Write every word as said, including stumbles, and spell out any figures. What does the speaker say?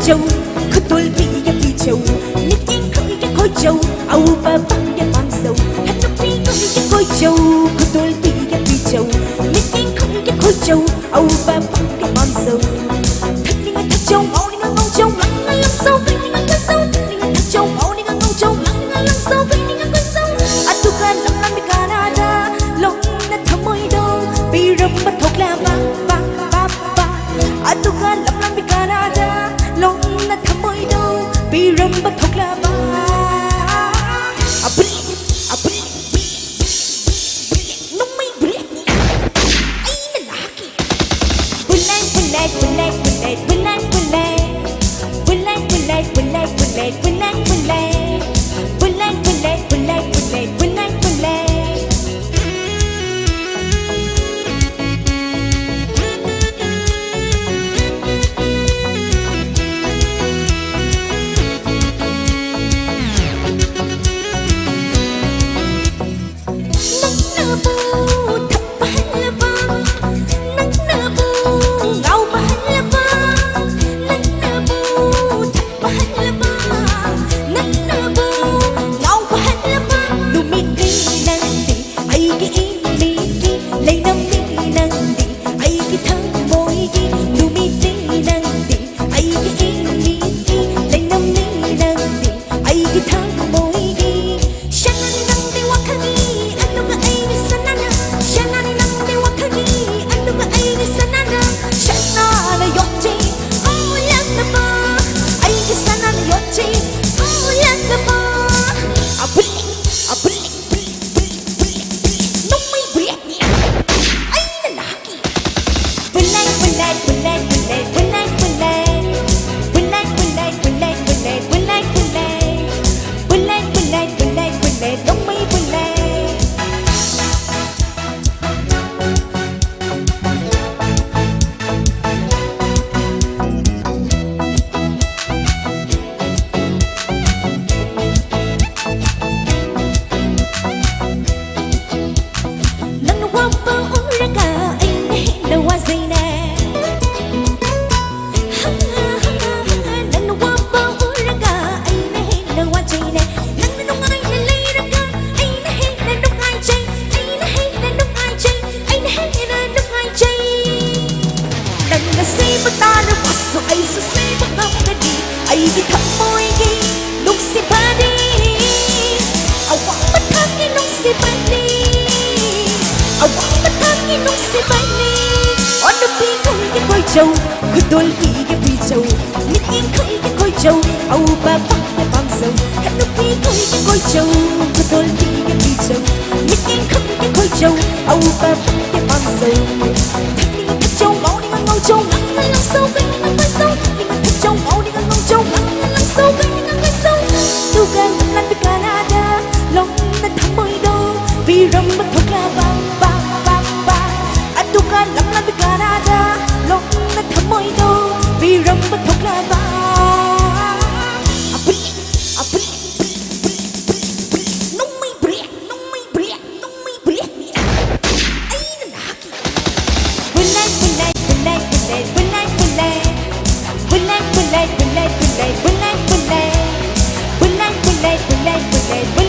ꯆꯧ, ꯈꯨꯗꯣꯜ ꯄꯤꯒꯦ ꯄꯤꯖꯧ, ꯃꯤꯠꯌꯦꯡ ꯈꯨꯏꯒꯦ ꯈꯣꯏꯖꯧ, ꯑꯎꯕ ꯄꯥꯝꯒꯦ ꯄꯥꯝꯖꯧ, ꯍꯟꯗꯣꯛꯄꯤ ꯈꯨꯏꯒꯦ ꯈꯣꯏꯖꯧ, ꯈꯨꯗꯣꯜ ꯄꯤꯒꯦ ꯄꯤꯖꯧ, ꯃꯤꯠꯌꯦꯡ ꯈꯨꯏꯒꯦ ꯈꯣꯏꯖꯧ, ꯑꯎꯕ ꯄꯥꯝꯒꯦ ꯄꯥꯝꯖꯧ꯫ ꯊꯛꯅꯤꯡꯉꯦ ꯊꯛꯆꯧ, ꯉꯥꯎꯅꯤꯡꯉꯦ ꯉꯥꯎꯖꯧ, ꯂꯥꯡꯅꯤꯡꯉꯦ ꯂꯥꯡꯖꯧ, ꯀꯣꯏꯅꯤꯡꯉꯦ ꯀꯣꯏꯖꯧ, ꯉꯥꯎꯅꯤꯡꯉꯦ ꯉꯥꯎꯖꯧ, ꯂꯥꯡꯅꯤꯡꯉꯦ ꯂꯥꯡꯖꯧ, ꯀꯣꯏꯅꯤꯡꯉꯦ ꯀꯣꯏꯖꯧ꯫ ꯑꯗꯨꯒ ꯂꯝꯂꯝꯕꯤ ꯀꯅꯥꯗ ꯂꯣꯡꯅ ꯊꯃꯣꯏꯗꯣ ꯄꯤꯔꯝꯕ ꯊꯣꯛꯂꯕ, ꯕꯥ, ꯕꯥ, ꯕꯥ꯫ ꯑꯗꯨꯒ ꯂꯝꯂꯝꯕꯤ ꯀꯅꯥꯗ ꯂꯣꯡꯅ ꯊꯃꯣꯏꯗꯣ ꯄꯤꯔꯝꯕ ꯊꯣꯛꯂꯕ꯫ ꯑꯕꯨꯂꯤ, ꯑꯕꯨꯂꯤ, ꯕꯨꯂꯤ, ꯅꯣꯡꯃꯩ ꯕꯨꯂꯤ꯫ ꯑꯩꯅ ꯂꯥꯛꯀꯦ꯫ Bullet, bullet, bullet, bullet, bullet, bullet. Bullet, bullet, bullet, bullet, bullet. Bullet, bullet, bullet, bullet, bullet. ꯅꯪꯅꯕꯨ ꯊꯛꯄ ꯍꯜꯂꯕ, ꯅꯪꯅꯕꯨ ꯉꯥꯎꯕ ꯍꯜꯂꯕ, ꯅꯪꯅꯕꯨ ꯊꯛꯄ ꯍꯜꯂꯕ, ꯅꯪꯅ ꯑꯩꯒꯤ ꯊꯃꯣꯏꯒꯤ ꯅꯨꯡꯁꯤꯕꯅꯤ, ꯑꯋꯥꯡꯕ ꯊꯥꯛꯀꯤ ꯅꯨꯡꯁꯤꯕꯅꯤ, ꯑꯋꯥꯡꯕ ꯊꯥꯛꯀꯤ ꯅꯨꯡꯁꯤꯕꯅꯤ꯫ ꯑꯣ ꯅꯨꯄꯤ ꯈꯣꯏꯒꯤ ꯀꯣꯏꯖꯧ, ꯈꯨꯗꯣꯜ ꯄꯤꯒꯦ ꯄꯤꯖꯧ, ꯃꯤꯠꯌꯦꯡ ꯈꯣꯏꯒꯤ ꯀꯣꯏꯖꯧ, ꯑꯎꯕ ꯄꯥꯝꯗ ꯄꯥꯝꯖꯧ꯫ ꯅꯨꯄꯤ ꯈꯣꯏꯒꯤ ꯀꯣꯏꯖꯧ, ꯈꯨꯗꯣꯜ ꯄꯤꯒꯦ ꯄꯤꯖꯧ, ꯃꯤꯠꯌꯦꯡ ꯈꯣꯏꯒꯤ ꯀꯣꯏꯖꯧ, ꯑꯎꯕ ꯄꯥꯝꯗ ꯄꯥꯝꯖꯧ꯫ ꯊꯛꯅꯤꯡ ꯊꯛꯆꯧ, ꯉꯥꯎꯅꯤꯡ ꯉꯥꯎꯖꯧ, ꯉꯥꯡꯅ ꯉꯥꯡꯖꯧ, ꯀꯩꯅ ꯀꯣꯏꯖꯧ꯫ ꯊꯛꯅꯤꯡ ꯊꯛꯆꯧ, ꯉꯥꯎꯅꯤꯡ ꯉꯥꯎꯖꯧ, ꯉꯥꯡꯅ ꯉꯥꯡꯖꯧ, ꯀꯩꯅ ꯀꯣꯏꯖꯧ꯫ ꯑꯗꯨꯒ ꯂꯝꯂꯥꯟꯕꯤ ꯀꯅꯥꯗ ꯂꯣꯡꯅ ꯊꯃꯣꯏꯗꯣ ꯄꯤꯔꯝꯕ ꯊꯣꯛꯂꯕ, ꯕꯥ, ꯕꯥ, ꯕꯥ꯫ ꯑꯗꯨꯒ ꯂꯝꯂꯥꯟꯕꯤ ꯀꯅꯥꯗ ꯂꯣꯡꯅ ꯊꯃꯣꯏꯗꯣ ꯄꯤꯔꯝꯕ ꯊꯣꯛꯂꯕ꯫ ꯑꯄ꯭ꯔꯤ, ꯑꯄ꯭ꯔꯤ, ꯄ꯭ꯔꯤ, ꯄ꯭ꯔꯤ, ꯄ꯭ꯔꯤ, ꯄ꯭ꯔꯤ, ꯅꯣꯡꯃꯩ ꯕ꯭ꯔꯦꯛ, ꯅꯣꯡꯃꯩ ꯕ꯭ꯔꯦꯛ, ꯅꯣꯡꯃꯩ ꯕ꯭ꯔꯦꯛ꯫ ꯑꯩꯅ ꯅꯍꯥꯛꯀꯤ bullet, bullet, bullet, bullet, bullet. Bullet, bullet, bullet, bullet, bullet, bullet. Bullet, bullet, bullet, bullet, bullet.